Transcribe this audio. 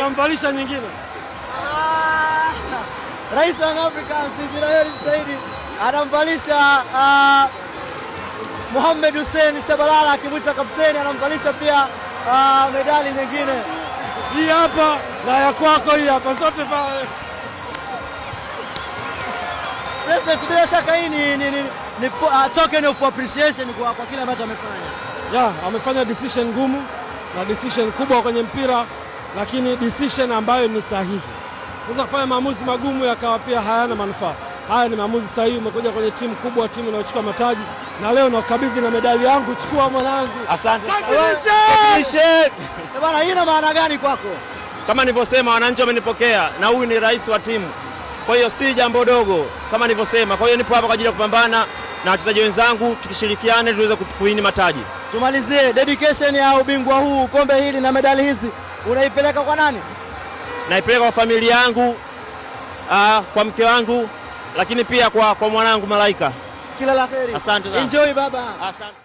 Tunamvalisha nyingine. Ah! Rais wa Young Africans Injinia Hersi Said anamvalisha Mohamed Hussein Shabalala, akimwita kapteni, anamvalisha pia medali nyingine. Hii hapa na ya kwako hii hapa, zote pale. President, bila shaka hii ni token of appreciation kwa kile ambacho amefanya. Ya, amefanya decision ngumu na decision kubwa kwenye mpira, lakini decision ambayo ni sahihi. Unaweza kufanya maamuzi magumu yakawa pia hayana manufaa. Haya ni maamuzi sahihi. Umekuja kwenye timu kubwa, timu inayochukua mataji, na leo nakukabidhi na medali yangu. Chukua, mwanangu. Asante. Eh, bwana, hii ina maana gani kwako? Kama nilivyosema, wananchi wamenipokea na huyu ni rais wa timu, kwa hiyo si jambo dogo kama nilivyosema. Kwa hiyo nipo hapa kwa ajili ya kupambana na wachezaji wenzangu, tukishirikiane tuweze kuwin mataji. Tumalizie dedication ya ubingwa huu, kombe hili na medali hizi unaipeleka kwa nani? Naipeleka kwa familia yangu, kwa mke wangu, lakini pia kwa mwanangu Malaika. Kila la heri. Asante sana. Enjoy, baba. Asante.